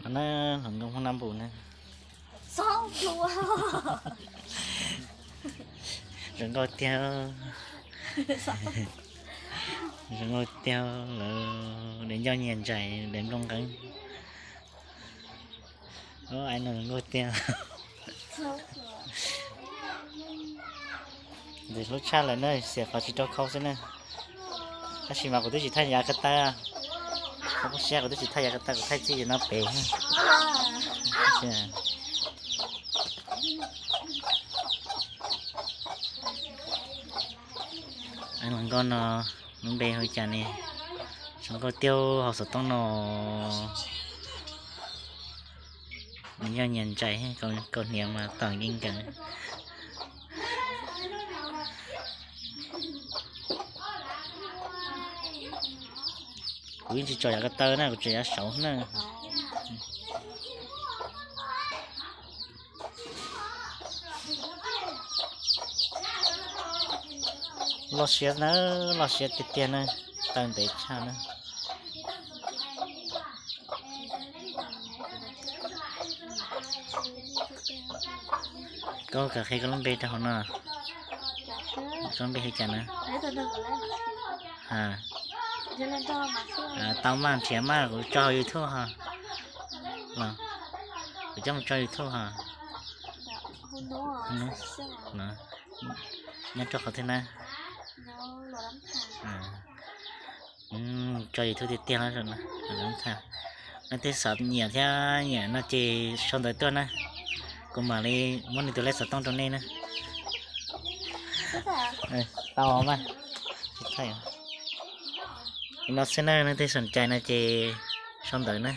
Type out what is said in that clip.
Na, hluas nkauj Hmoob Nab Npus na. Zoo nkauj tiag, zoo nkauj tiag lawm, daim ncauj nyias ntsais daim nplooj nqeeb. Ub, ais no zoo nkauj tiag. Ntxim hlub tshaj lawm na, xiam qhov tsis rau khau xwb na. Tab sis mas kuv twb tsis thaij yav ko taw, kuv siab kuv twb tsis thaij yav ko taw, kuv thaij txij no pem. Hluas nkauj no lub npe hu cas ne? Zoo nkauj tiag, haus xov tooj no. Nws yog nyias ntsais, kaus hniav mas tom nkees nkees. Kuv yeej tsis tso yav ko taw na, kuv tso yav saud na. Loj siab na, loj siab tiag tiag na, taw ntev tshaj na. Koj kam qhia koj lub npe rau hauv no. Koj lub npe hu cas na? Tau maj, nrhiav maj, kuv tso hauv YouTube ho. Kuv coj mus tso YouTube ho. Nyob rau qhov twg na? Tso YouTube tiag tiag no. Nej tej xav nyiam thiab nyiam no ces sau ntawv tuaj na, kuv mam li muab nws tus lej xov tooj rau nej na. Tau mas. No xwb na, nej tej xav cai no ces sau ntawv na.